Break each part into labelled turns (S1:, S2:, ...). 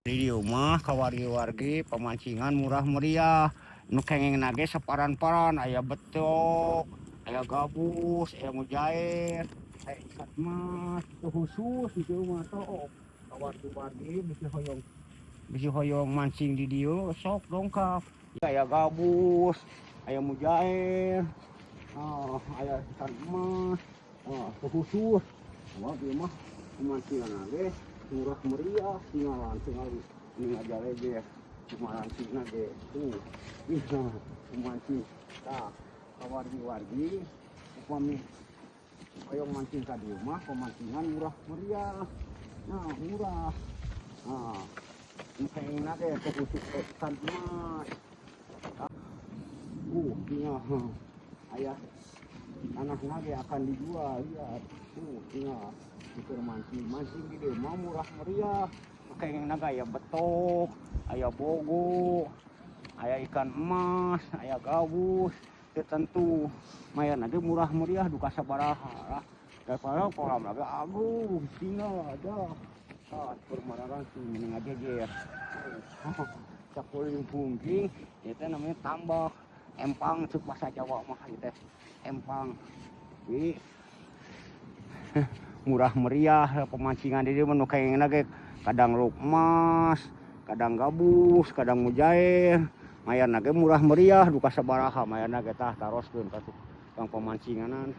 S1: Di dieu mah ka wargi-wargi pamancingan murah meriah nu kengengna ge saparan-paran aya betok, aya gabus, aya mujair, aya ikan emas teu khusus di dieu mah sok ka wargi-wargi bisi hoyong mancing di dieu sok dongkap. Aya gabus, aya mujair, aya ikan emas, teu khusus. Sebab ieu mah pamancingan ge murah meriah tinggalan tingali ini ngajalege pemancingna ge tuh ih pemancing tah ka wargi-wargi upami hoyong mancing ka dieu mah pemancingan murah meriah nah murah nah nu kengingna ge teu khusus ikan emas tinggal aya tanahna ge akan dijual lihat tuh tinggal keur mancing mancing di dieu mah murah meriah kengingna ge aya betok aya bogo aya ikan emas aya gabus teu tentu mayarna ge murah meriah duka sabaraha lah daripada kolam lagi agung tinggal ada ah keur mararancing meni ngajejer sakuliling pungking ieu teh namanya tambak empang cek bahasa Jawa mah ieu teh empang jadi murah meriah pemancingan di dieu mah nu kengingna ge kadang lauk emas kadang gabus kadang mujair mayarna ge murah meriah duka sabaraha mayarna ge tah taroskeun ka tukang pemancinganan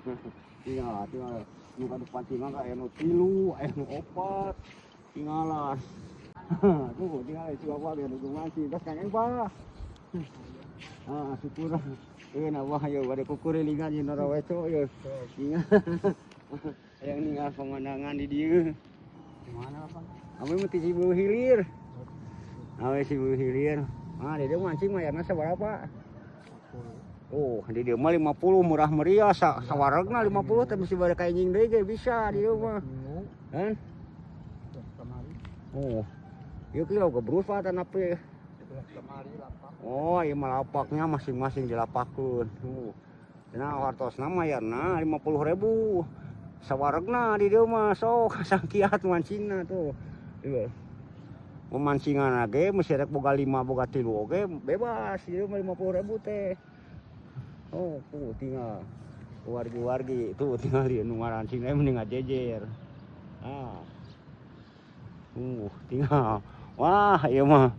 S1: tinggal tinggal nu ka pancingan aya nu 3 aya nu 4 tinggalan tuh tinggal si bapak ge nuju mancing tos kangeng Pak ah syukur nah wah ieu bade kukurilingan ieu naraweco ieu tinggal hayang ningal pemandangan di dieu.
S2: Gimana Pak?
S1: Abi mah ti Cibeuh Hilir. Abi Cibeuh Hilir. Ah, di dieu mancing mayarna sabaraha? Oh, di dieu mah 50 murah meriah sawaregna 50 teh bisi bade ka anjing deui ge bisa di dieu mah. Kan? Oh. Ieu kilo gebrus Pak tanapi. Oh, ieu mah lapaknya masing-masing dilapakeun. Tuh. Nah, hartosna mayarna 50.000. Sawaregna di dieu mah sok sangkiat mancingna tuh. Ieu. Pemancingan ge mesti rek boga 5 boga 3 oge bebas ieu mah 50.000 teh. Oh, tuh tinggal wargi-wargi tuh tinggal ieu nu marancing teh mending ngajejer. Ah. Tinggal. Wah, ieu mah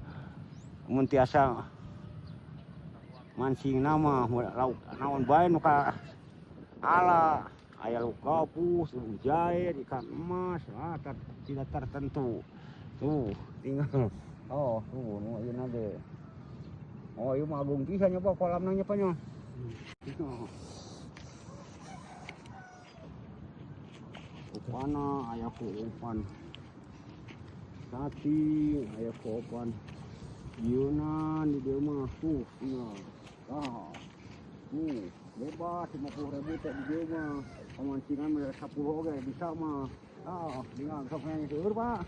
S1: mun tiasa mancingna mah lauk naon bae nu ka ala aya lauk gabus, mujair, ikan emas, ah tidak tertentu. Tuh, tinggal. Oh, tuh nu ieu ge. Oh, ieu mah agung pisan nya Pak kolamna nya Pak nya. Upana aya ku umpan cacing, aya ku umpan ieunan di dieu mah tuh tinggal. Ah. Tuh, bebas 50.000 teh di dieu mah. Pemancingan mah 10 oge bisa mah. Ah, tinggal sok yang seueur Pak.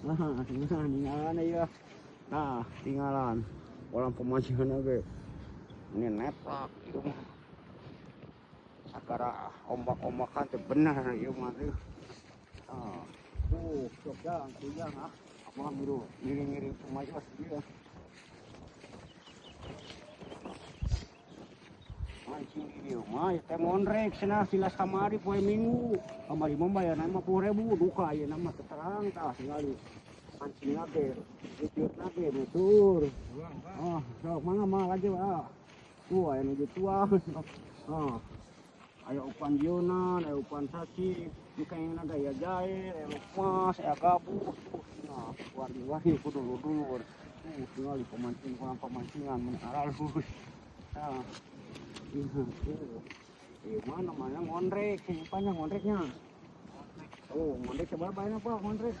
S1: Nah, tinggal tinggalan ieu. Nah, tinggalan kolam pemancingan oge. Ini neplak ieu mah. Sagara ombak-ombakan teh bener ieu mah teh. Ah, tuh sok jang, jang ah. Apa biru ngiring-ngiring sumayos ieu. Mancing di dieu mah teh mondrek cenah silas kamari poe Minggu. Kamari mah bayarna 50.000 duka ayeuna mah teu terang tah tingali. Mancingna ge leuteutna ge nutur. Oh, sok mangga mah laju ah. Tuh aya nu tuang. Ah. Aya upan jieunan, aya upan cacing, nu kengingna ge aya jair, aya emas, aya gabus. Nah, wargi-wargi ku dulur-dulur. Tuh tingali pemancing kolam pemancingan mun aralus. Nah. Ieu mah namanya ngondrek, sing panjang ngondreknya. Oh, ngondrek sabaraha bayarna Pak ngondrek?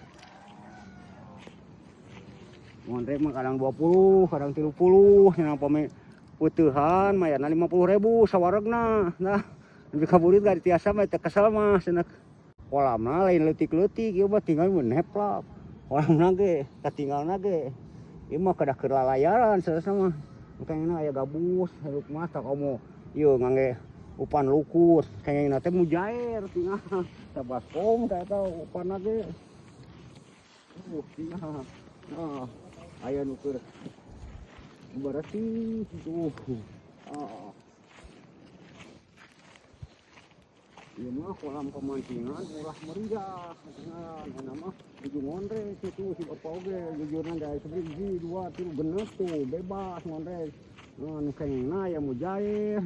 S1: Ngondrek mah kadang 20, kadang 30, cenah pami peutehan mayarna 50.000 sawaregna. Nah, nepi ka burit ga tiasa mah teu kesel mah cenah. Kolamna lain leutik-leutik ieu mah tinggal mun neplak. Kolamna ge katinggalna ge ieu mah kedah keur lalayaran sanesna mah. Kengingna aya gabus, lauk mah tah komo ieu ngangge umpan lukur, kengingna teh mujair tinggal sabaskom teh eta umpanna ge. Tinggal. Nah, aya nu keur beresih tuh. Ah. Ieu mah kolam pemancingan murah meriah. Nah, mah nuju ngondrek itu si bapak oge jujurna da hiji dua tilu genep tuh bebas ngondrek. Nah, nu kengingna aya mujair.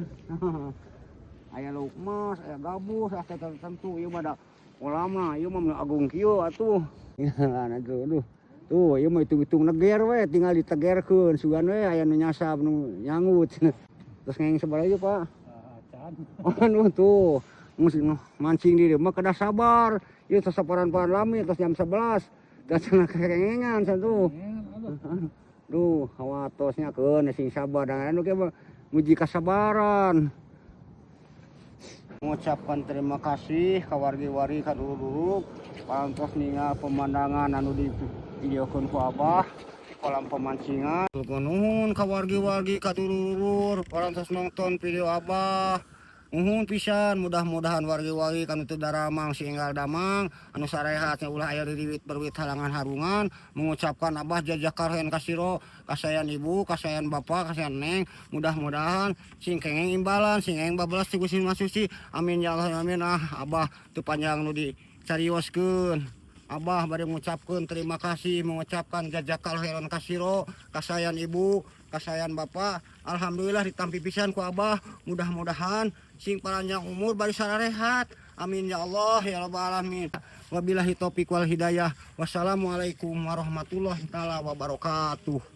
S1: Aya lauk emas, aya gabus, aya tertentu ieu mah da kolamna ieu mah agung kieu atuh. Nah, aduh. Tuh, ieu mah hitung-hitung neger we, tinggal ditegerkeun sugan we aya nu nyasab nu nyanggut. Terus ngeng sabaraha ieu, Pak?
S2: Acan.
S1: Aduh tuh. Mancing di dieu mah kedah sabar. Ieu tos saparan-paran lami tos jam 11. Da cenah kekengengan satu. Duh, hawatosnya keun sing sabar dan anu ge muji kasabaran. Mengucapkan terima kasih ka wargi-wargi ka dulur-dulur parantos ningal pemandangan anu di videokeun ku Abah di kolam pemancingan. Nuhun ka wargi-wargi ka dulur-dulur parantos nonton video Abah. Nuhun pisan, mudah-mudahan wargi-wargi kanu teu daramang sing enggal damang, anu sarehat nya ulah aya ririwit berwit halangan harungan. Mengucapkan Abah jazakallahu khairan kasiro, kasayan ibu, kasayan bapak, kasayan neng, mudah-mudahan sing kenging imbalan, sing kenging babelas ti Gusti Maha Suci. Amin ya Allah amin. Ah, Abah teu panjang nu dicarioskeun. Abah bade mengucapkeun terima kasih, mengucapkan jazakallahu khairan kasiro, kasayan ibu, kasayan bapak. Alhamdulillah ditampi pisan ku Abah, mudah-mudahan sing panjang umur bari sararehat. Amin ya Allah ya rabbal alamin. Wabillahi taufik wal hidayah. Wassalamualaikum warahmatullahi taala wabarakatuh.